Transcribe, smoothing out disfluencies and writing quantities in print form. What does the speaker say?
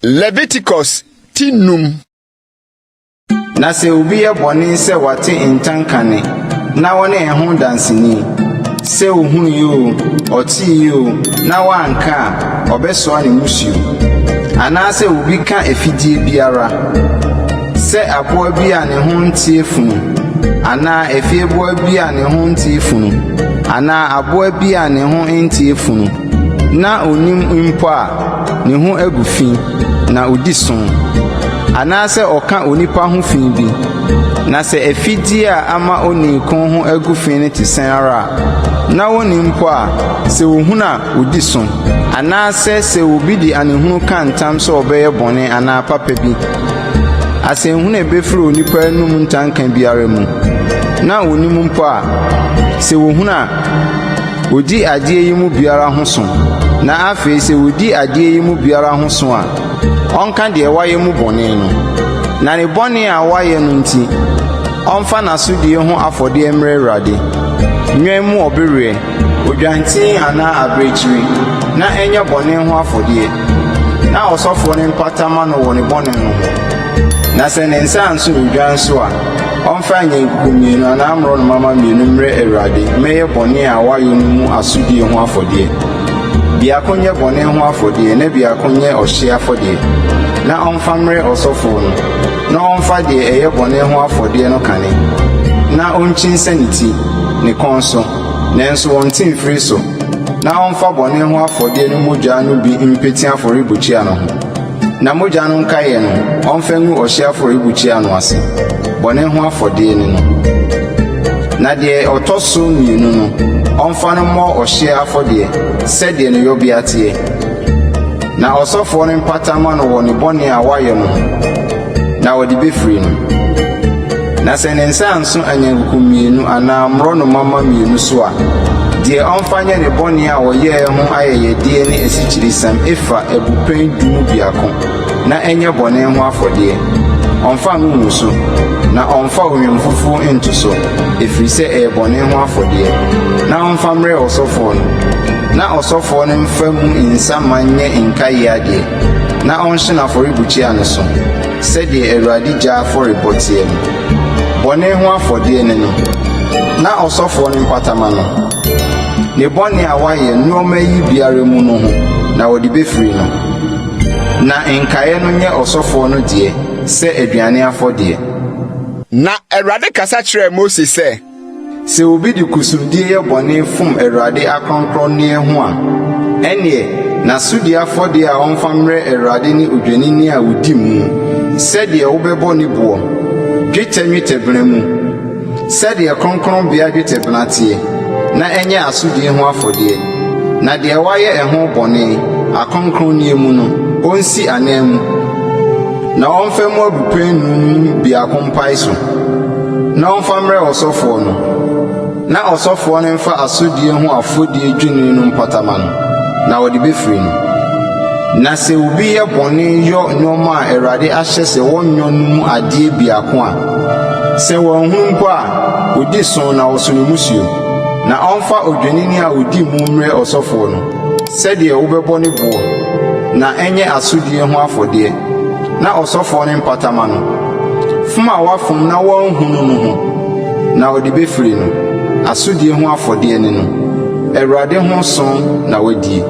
Leviticus ti num. Na sɛ obi yɛ bɔne sɛ wate ntanka nne na wɔne ɛho danseni, sɛ ohui oo, ɔtee oo, na wanka a, ɔbɛsoa ne mmusuo. Anaasɛ obi ka afidie biara, sɛ aboa bi a ne ho nteɛ funu, anaa afieboa bi a ne ho nteɛ funu, anaa aboa bi a ne ho nteɛ funu, na onnim mpo a, ne ho agu fi, na odi so. Anaasɛ ɔka onipa ho fi bi, na sɛ afidie a ama onii ko ho agu fi no te sɛn ara a, na wonnim mpo a, sɛ wohunu a, odi so. Anaasɛ sɛ obi de anehunu ka ntam sɛ ɔbɛyɛ bɔne anaa papa bi, asɛnhunu a ebefiri onipa anom ntanka biara mu, na onnim mpo a, sɛ wohunu a, odi adeɛ yi mu biara ho so. Na afei sɛ odi adeɛ yi mu biara ho so a, ɔnka deɛ wayɛ mu bɔne no. Na ne bɔne a wayɛ no nti, ɔmfa n'asodie ho afɔdeɛ mmrɛ Awurade, nnwan mu ɔbereɛ, odwanten anaa abirekyiri, na ɛnyɛ bɔne ho afɔdeɛ. Na ɔsɔfoɔ no mpata mma no wɔ ne bɔne no ho. Na sɛ ne nsa anso odwan so a, ɔmfa anyankuku mmienu anaa mmorɔnoma mma mmienu mmrɛ Awurade mmɛyɛ bɔne a wayɛ no mu asodie ho afɔdeɛ. Biako nyɛ bɔne ho afɔdeɛ na biako nyɛ ɔhyeɛ afɔdeɛ, na ɔmfa mmrɛ ɔsɔfoɔ no, na ɔmfa deɛ ɛyɛ bɔne ho afɔdeɛ no kane, na ɔnkyinsa ne ti, ne kɔn so, nanso ɔnnte mfiri so, na ɔmfa bɔne ho afɔdeɛ no mogya no bi mpete afɔrebukyia no ho. Na mogya no nkaeɛ no, ɔmfa ngu ɔhyeɛ afɔrebukyia no ase, bɔne ho afɔdeɛ ne no. Na deɛ ɔtɔ so mmienu no, ɔmfa no mmɔ ɔhyeɛ afɔdeɛ, sɛdeɛ ne yɔbea teɛ. Na ɔsɔfoɔ no mpata mma no wɔ ne bɔne a wayɛ no ho, na wɔde bɛfiri no. Na sɛ ne nsa anso anyankuku mmienu anaa mmorɔnoma mma mmienu so a, deɛ ɔmfa nyɛ ne bɔne a ɔyɛɛ ho ayɛyɛdeɛ ne asikyiresiam efa abupɛn du mu biako, na ɛnyɛ bɔne ho afɔdeɛ. Ɔmfa ngo ngu so, na ɔmfa ohwam fufuo nto so, ɛfiri sɛ ɛyɛ bɔne ho afɔdeɛ. Na ɔmfa mmrɛ ɔsɔfoɔ no, na ɔsɔfoɔ no mfa mu nsa ma nyɛ nkaeɛ adeɛ, na ɔnhye no afɔrebukyia no so, sɛdeɛ Awurade gya afɔrebɔ teɛ no. Bɔne ho afɔdeɛ ne no. Na ɔsɔfoɔ no mpata ma no, ne bɔne a wayɛ nneɛma yi biara mu no ho, na wɔde bɛfiri no. Na nkaeɛ no nyɛ ɔsɔfoɔ no deɛ sɛ aduane afɔdeɛ. Na Awurade kasa kyerɛɛ Mose sɛ. Sɛ obi de kusumdie yɛ bɔne fom Awurade akronkronneɛ ho a, ɛnneɛ, n'asodie afɔdeɛ a ɔmfa mmrɛ Awurade ne odwennini a ɔdi mu, sɛdeɛ wobɛbɔ ne boɔ, dwetɛ nnwetɛbena mu, sɛdeɛ kronkronbea dwetɛbena teɛ, na ɛnyɛ asodie ho afɔdeɛ. Na deɛ wayɛ ɛho bɔne, akronkronneɛ mu no, ɔnsi ananmu, na ɔmfa mu abupɛn num mu biako mpae so, na ɔmfa mmrɛ ɔsɔfoɔ no, na ɔsɔfoɔ no mfa asodie ho afɔdie dwennini no mpata ma no, na wɔde bɛfiri no. Na sɛ obi yɛ bɔne yɔ nneɛma a Awurade ahyɛ sɛ wɔnyɔ no mu adeɛ biako a, sɛ wanhunu mpo a, odi so na ɔso ne mmusuo. Na ɔmfa odwennini a odi mu mmrɛ ɔsɔfoɔ no, sɛdeɛ wobɛbɔ ne boɔ, na ɛnyɛ asodie ho afɔdeɛ, na ɔsɔfoɔ no mpata ma no, fom a wafom na wanhunu no ho, na ɔde bɛfiri no. Asodie ho afɔdeɛ ne no. Awurade ho som na wadie.